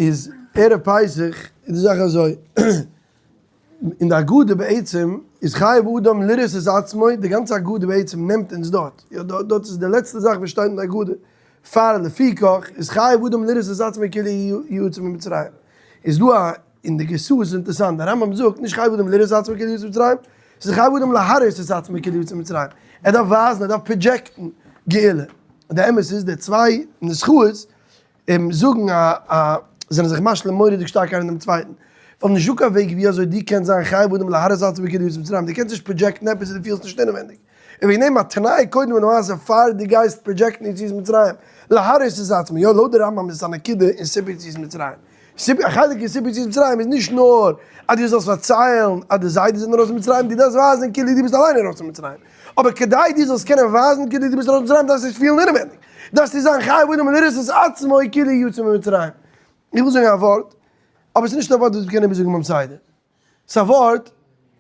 איז ערב פסח איז די זאך אזוי, אין די הגדה בעצם איז חייב אדם לראות את עצמו, די גאנצע הגדה בעצם נעמט אונז דארט, יא דארט איז די לעצטע זאך וואס שטייט אין די הגדה, פאר לפיכך איז חייב אדם לראות את עצמו כאילו יצא ממצרים, איז דא א, אין די גרסאות איז אינטערסאנט, די רמב ם זאגט נישט חייב אדם לראות את עצמו כאילו יצא ממצרים, ס'איז חייב אדם להראות את עצמו כאילו יצא ממצרים, ער דארף ווייזן, ער דארף project ן גאולה, די אמת איז די צוויי נוסחאות און זאגן א א זענען זיך משלים מורא'דיג שטארק איינער דעם צווייטן, ווייל נישטא קיין וועג ווי אזוי דו קענסט זיין חייב אדם להראות עצמו כאילו יצא ממצרים, דו קענסט נישט project ן עפעס וואס דו פילסט נישט אינעווענדיג, און וועגן דעם א תנאי קודם למעשה פאר דו גייסט project ן יציאת מצרים, להראות את עצמו, יא לויט די רמב ם איז עס א נקודה אין סיפור יציאת מצרים, סיפור א חלק אין סיפור יציאת מצרים איז נישט נאר אז דו זאלסט פארציילן אז די זיידעס זענען ארויס פון מצרים, דו דארפסט ווייזן כאילו דו ביסט אליין ארויס פון מצרים, אבער כדי דו זאלסט קענען ווייזן כאילו דו ביסט ארויס פון מצרים דארפסטו עס פילן אינעווענדיג. דארפסטו זיין חייב אדם לראות את עצמו כאילו יצא ממצרים. איך וויל זאגן א ווארט, אבער ס'איז נישט א ווארט וואס מ'קען איבערזאגן ביים סדר. ס'איז א ווארט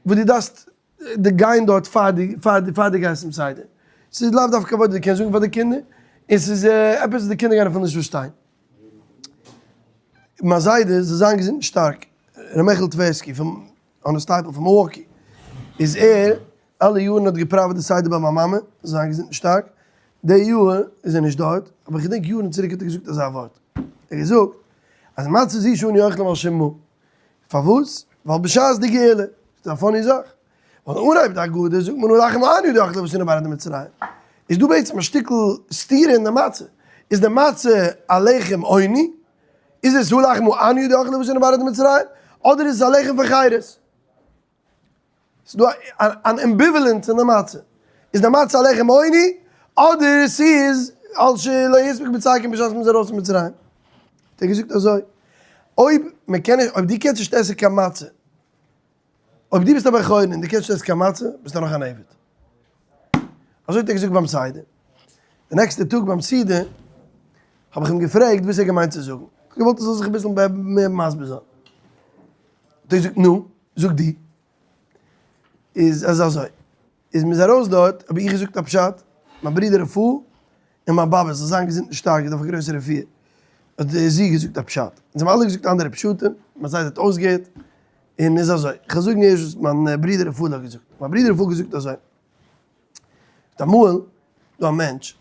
וואס דו דארפסט גיין דארט פאר דו פאר דו פאר דו גייסט צום סדר. ס'איז לאו דווקא א ווארט וואס דו קענסט זאגן פאר די קינדער, און ס'איז עפעס וואס די קינדער גייען אפילו נישט פארשטיין. מיין זיידע זאל זיין געזונט און שטארק, ר' מעכל טווערסקי פון הארנאסטייפל פון מילוואקי, איז ער אלע יארן האט געפראוועט די סדר ביי מיין מאמע, זאל זיין געזונט און שטארק, די יאר איז ער נישט דארט, אבער איך געדענק יארן צוריק האט ער געזאגט אזא ווארט, ער האט געזאגט אז מצה זו שאנו אוכלים על שום מה, פארוואס? ווייל בשעת די גאולה, ס'איז א funny זאך, ווייל אנהייב די הגדה זאגט מען הא לחם העני הוא דאכלי אבותינו בארעא דמצרים, איז דא בעצם א שטיקל סתירה אין די מצה, איז די מצה א לחם עוני? איז עס הא לחם העני הוא דאכלי אבותינו בארעא דמצרים? אדער איז עס א לחם פון חירות? ס'איז דא אן ambivalence אין די מצה. איז די מצה א לחם עוני, אדער ס'איז על שלא הספיק בצקם בשעת מ'איז ארויס פון מצרים. האט ער געזאגט אזוי, אויב מ'קען נישט, אויב דו קענסט נישט עסן קיין מצה, אויב דו ביסט א בן חורין און דו קענסט נישט עסן קיין מצה, ביסטו נאך אן עבד. אזוי האט ער געזאגט ביים סדר. די נעקסטע טאג ביים סעודה האב איך אים געפרעגט וואס ער האט געמיינט צו זאגן. איך האב געוואלט ער זאל זיך אביסל מער מסביר זיין. האט ער געזאגט, נו, זאג דו. איז אז אזוי. איז מ'איז ארויס דארט, האב איך געזאגט א פשט, מיין ברודער רפאל און מיין באבע זאל זיין געזונט און שטארק, זי דארף א גרויסע רפואה, האט זי געזאגט א פשט. אונז האבן אלע געזאגט אנדערע פשטים, מיין זיידע האט אויסגעהערט, און איז אזוי, כ'וועל זאגן ערשט וואס מיין ברודער רפאל האט געזאגט. מיין ברודער רפאל האט געזאגט אזוי, אמאל דא א מענטש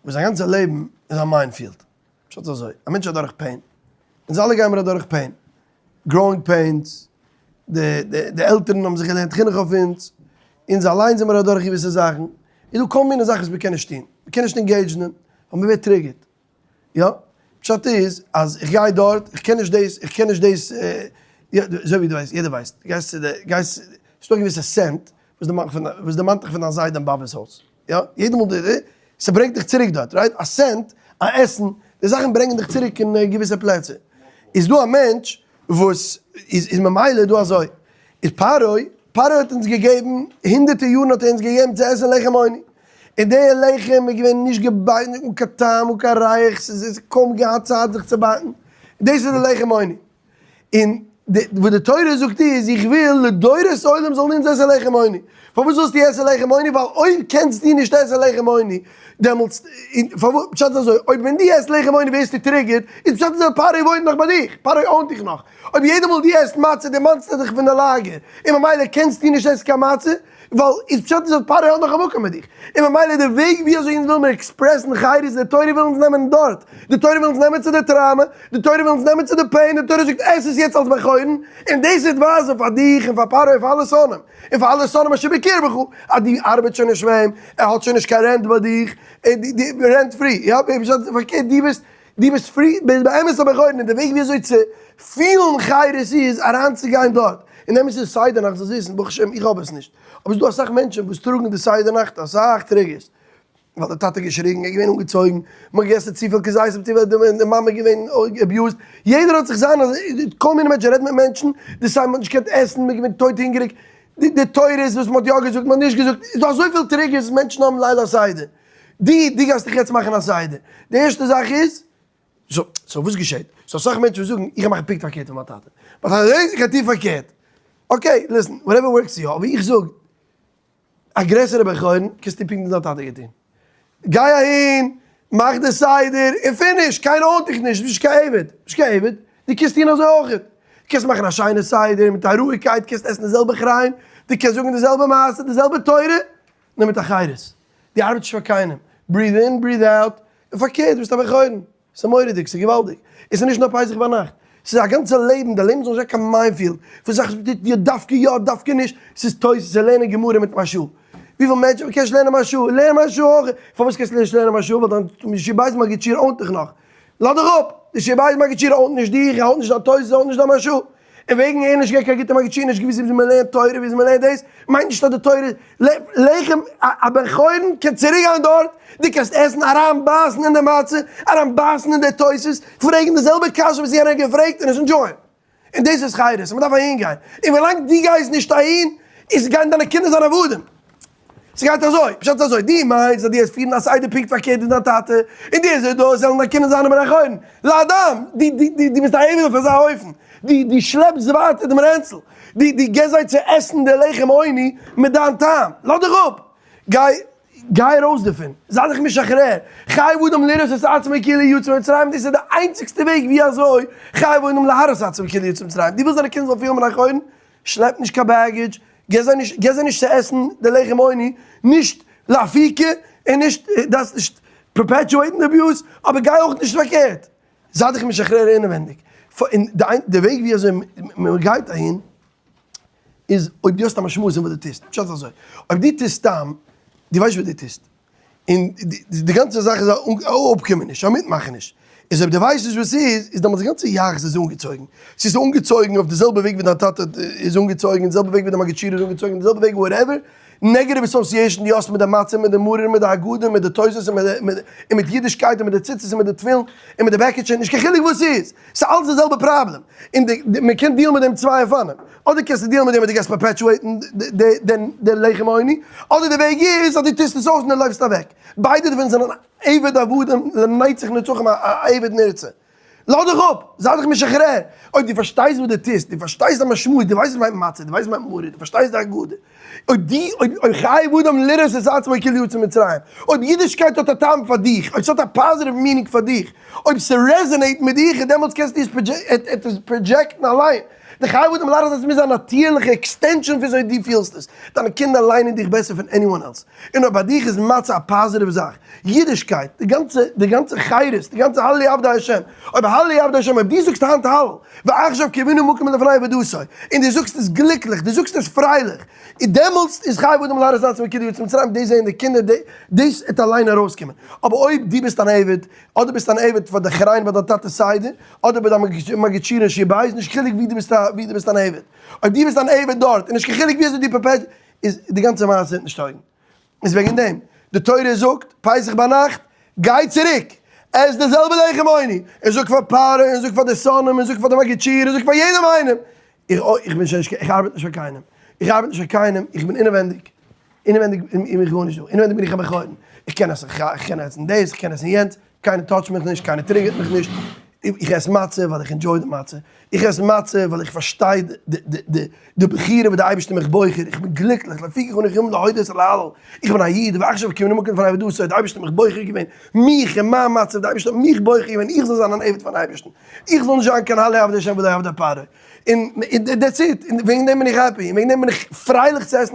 וואס זיין גאנצע לעבן איז א minefield, פשט איז אזוי, א מענטש אדורך pain, אונז אלע גיימער אדורך pain, growing pains, די די די עלטערן האבן זיך געלערנט חינוך אויף אונז, אונז אליינס זעמער אדורך געוויסע זאכן, איז דא כל מיני זאכן וואס מ'קען נישט טון, מ'קען נישט engage ן, ווייל מ'ווערט triggered, יא, פשט איז אז איך גיי דארט, איך קען נישט דאס, איך קען נישט דאס, אזוי ווי דו ווייסט, יעדער ווייסט, דו גייסט צו די, גייסט, ס'איז דא א געוויסע scent וואס דערמאנט דיך פון, וואס דערמאנט דיך פון דיין זיידע און באבע'ס הויז, יא, יעדע מאל די, ס'ברענגט דיך צוריק דארט, right? א scent, א עסן, די זאכן ברענגען דיך צוריק אין געוויסע פלעצער. איז דא א מענטש וואס איז איז ממילא דא אזוי, איז פרעה, פרעה האט אונז געגעבן, הונדערטער יארן האט ער אונז געגעבן צו עסן לחם עוני, און די לחם איז געווען נישט געבאקן, אן קיין טעם, אן קיין ריח, ס'איז קוים געהאט צייט זיך צו באקן, דאס איז די לחם עוני. און וואס די תורה זאגט איז, איך וויל לדורות עולם זאלן אונז עסן לחם עוני. פארוואס זאלסטו עסן לחם עוני? ווייל אויב קענסטו נישט עסן לחם עוני, דעמאלטס, פארוואס, פשט איז אזוי, אויב ווען דו עסט לחם עוני ווערסטו triggered, איז פשט אזוי פרעה וואוינט נאך ביי דיך, פרעה own ט דיך נאך. אויב יעדע מאל דו עסט מצה דערמאנסטו דיך פון די לאגער, און ממילא קענסטו נישט עסן קיין מצה, ווייל איז פשט איז אז פרעה האט נאך א מקום מיט דיך, און ממילא די וועג ווי אזוי אונז ווילן מיר express ן חירות, די תורה וויל אונז נעמען דארט, די תורה וויל אונז נעמען צו די טראומע, די תורה וויל אונז נעמען צו די pain, די תורה זאגט עס עס יעצט אלס בן חורין, און דאס וועט ווייזן פאר דיך און פאר פרעה און פאר אלע שונאים, און פאר אלע שונאים אשר בקרבך, אז דו ארבעטסט שוין נישט פאר אים, ער האט שוין נישט קיין rent ביי דיך, rent free, יא, פארקערט דו ביסט דו ביסט free, ביסט באמת א בן חורין, און די וועג ווי אזוי צו פילן חירות איז אריינצוגיין דארט, און אמת איז סדר נאכט זאלסט וויסן, ברוך השם איך האב עס נישט, אבער ס'דא אסאך מענטשן וואס טראגן די סדר נאכט אסאך triggers, ווייל די טאטע געשריגן, ער איז געווען אנגעצויגן, מ'האט געגעסן צופיל כזיתים, צופיל די מאמע איז געווען abused, יעדער האט זיך זיין, כל מיני מענטשן, רעד מיט מענטשן, די סיי מ'האט נישט געקענט עסן, מ'איז געווען טויט הונגעריג, די תורות וואס מ'האט יא געזאגט, מ'האט נישט געזאגט, ס'איז דא אזויפיל triggers מענטשן האבן ליל הסדר. דו, דו גייסט דיך יעצט מאכן א סדר. די ערשטע זאך איז, so, so וואס געשעט? so אסאך מענטשן וואס זאגן, איך גיי מאכן פונקט פארקערט פון מיין טאטע. מיין טאטע זאגט, איך גיי טון פארקערט. okay, listen, whatever works יא, אבער איך זאג, א גרעסערע בן חורין קענסטו פונקט ווי דיין טאטע געטון. גיי אהין! מאך די סדר און finish, קיינער own ט דיך נישט, ביסט נישט קיין עבד, ביסט קיין עבד, דו קענסט טון אזוי אויך, דו קענסט מאכן א שיינע סדר מיט א רואיגקייט, קענסט עסן די זעלבע חריין, דו קענסט זאגן די זעלבע מעשה, די זעלבע תורה, נאר מיט א חירות, דו ארבעטסט נישט פאר קיינעם, breathe in, breathe out, און פארקערט, ביסט א בן חורין. ס'איז מורא'דיג, ס'איז געוואלדיג. עס איז נישט נאר פסח ביינאכט. ס'איז א גאנצע לעבן, די לעבן זאל נישט זיין קיין minefield פון זאכן וואס מ'טוט יא דווקא יא דווקא נישט. ס'איז תוס', ס'איז לערנען גמרא מיט מהרש"א. וויפיל מענטשן, מ'קען נישט לערנען מהרש"א, לערן מהרש"א אויך. פארוואס קענסטו נישט לערנען מהרש"א? ווייל דיין שיעור בית מגיד שיעור own ט דיך נאך. לאז דיך אפ! די שיעור בית מגיד שיעור own ט נישט דיך, ער own ט נישט דיין תוס', ער own ט נישט דיין מהרש"א. און וועגן ער איז נישט געווען קיין גוטע מגיד שיעור, נישט געוואוסט וויאזוי מ'לערנט תורה, וויאזוי מ'לערנט דאס, מיינט נישט אז די תורה לחם, א בן חורין קען צוריק גיין דארט, דו קענסט עסן, אריין בייסן אין די מצה, אריין בייסן אין די תוס', פרעגן די זעלבע קשיא וואס יענער האט געפרעגט און עס enjoy ען. און דאס איז חירות, און מ'דארף אהין גיין. און ווילאנג דו גייסט נישט אהין, איז גייען דיינע קינדער זיין עבדים. ס'גייט אזוי, פשט איז אזוי, דו מיינסט אז דו וועסט פירן א סדר פונקט פארקערט ווי דיין טאטע, און דו אזוי דאס זאלן דיין קינדער זיין בני חורין. לאדם, דו דו דו ביסט א עבד אויף אזא אופן, דו דו שלעפסט ווייטער דעם רענצל, דו דו געסט זיי צו עסן די לחם עוני מיט דיין טעם. לאז דיך אפ! גיי גיי ארויס דערפון, זיי דיך משחרר, חייב אדם לראות את עצמו כאילו יצא ממצרים, דאס איז די איינציגסטע וועג ווי אזוי חייב אדם להראות עצמו כאילו יצא ממצרים, דו ווילסט דיינע קינדער זאלן פילן בני חורין? שלעפ נישט קיין baggage, געב זיי נישט, געב זיי נישט צו עסן די לחם עוני, נישט לאפיקי, און נישט, דארפסט נישט perpetuate ן די abuse, אבער גיי אויך נישט פארקערט, זיי דיך משחרר אינעווענדיג, און די וועג ווי אזוי מען גייט אהין, איז אויב דו האסט א משמעות אין וואס דו טוסט, פשט איז אזוי, אויב דו טוסט סתם, דו ווייסט וואס דו טוסט, און די גאנצע זאך איז א אפקומעניש, א מיטמאכעניש, איז אויב דו ווייסט נישט וואס ס'איז, איז דעמאלטס די גאנצע יחס איז אנגעצויגן, ס'איז אנגעצויגן אויף די זעלבע וועג ווי דיין טאטע איז אנגעצויגן, די זעלבע וועג ווי די מגיד שיעור איז אנגעצויגן, די זעלבע וועג whatever negative association דו האסט מיט די מצה, מיט די מרור, מיט די הגדה, מיט די תוס' און מיט אידישקייט און מיט די ציצית און מיט די תפילין און מיט די בעקיטשע, נישט קיין חילוק וואס ס'איז, ס'איז אלץ די זעלבע פראבלעם, און מען קען deal ן מיט דעם צוויי אופנים, אדער קענסטו deal ן מיט דעם אז דו גייסט perpetuate ן די לחם עוני, אדער די וועג איז אז דו טוסט עס אויס און דו לויפסט אוועק. ביידע דערפון זענען עבד עבדים לנצח נצחים א עבד נרצע. לאז דיך אפ! זיי דיך משחרר! אויב דו פארשטייסט וואס דו טוסט, דו פארשטייסט די משמעות, דו ווייסט וואס מיינט מצה, דו ווייסט וואס מיינט מרור, דו פארשטייסט די הגדה, אויב דו, אויב אויב חייב אדם לראות את עצמו כאילו יצא ממצרים, אויב אידישקייט האט א טעם פאר דיך, אויב ס'האט א positive meaning פאר דיך, אויב ס' resonate מיט דיך, דעמאלטס קענסטו עס עס project ן אליין. די חייב אדם לראות את עצמו איז א נאטירליכע extension פון וויאזוי דו פילסט עס. דיינע קינדער ליינען דיך בעסער פון anyone else. און אויב ביי דיך איז מצה א positive זאך, אידישקייט, די גאנצע, די גאנצע חירות, די גאנצע הללו עבדי השם, אויב הללו עבדי השם, אויב דו זאגסט היינט הלל, ועכשיו קרבנו מקום לפני עבודתו, און דו זאגסט עס גליקליך, דו זאגסט עס פרייליך, און דעמאלטס איז חייב אדם להראות עצמו כאילו יצא ממצרים, דאס זעען די קינדער, דאס וועט אליין ארויסקומען. אבער אויב דו ביסט אן עבד, אדער ביסט אן עבד פאר די חריין ביי דיין טאטע'ס סדר, אדער ביי דיין מגיד שיעור אין שיעור בית, נישט חילוק ווי דו ביסט א, ווי דו ביסט אן עבד. אויב דו ביסט אן עבד דארט, און נישט קיין חילוק ווי אזוי דו perpetuate, איז די גאנצע מעשה נישט טויגן. איז וועגן דעם, די תורה זאגט, פסח ביינאכט, גיי צוריק, עס די זעלבע לחם עוני, און זאג פאר פרעה, און זאג פאר די שונאים, און זאג פאר די מגיד שיעור, און זאג פאר יעדעם איינעם, איך איך בין שוין נישט, איך ארבעט נישט פאר קיינעם, איך ארבעט נישט פאר קיינעם, איך בין אינעווענדיג, אינעווענדיג בין איך גארנישט דא, אינעווענדיג בין איך א בן חורין, איך קען עסן איך קען עסן דאס, איך קען עסן יענץ, קיינער touch ט מיך נישט, קיינער trigger ט מיך נישט, איך עס מצה ווייל איך enjoy די מצה, איך עס מצה ווייל איך פארשטיי די בחירה וואס די אייבערשטער מיך בוחר, איך בין גליקליך, לפיכך אנכי עומד להודות ולהלל, איך בין א איד, ועכשיו קרבנו מקום לפני עבודתו, די אייבערשטער האט מיך בוחר געווען, מיך אין מיין מצב, די אייבערשטער האט מיך בוחר געווען איך זאל זיין אן עבד פארן אייבערשטן, איך זאל נישט זיין קיין הללו עבדי השם ולא עבדי פרעה, און that's it, און וועגן דעם בין איך happy, און וועגן דעם בין איך פרייליך צו עסן.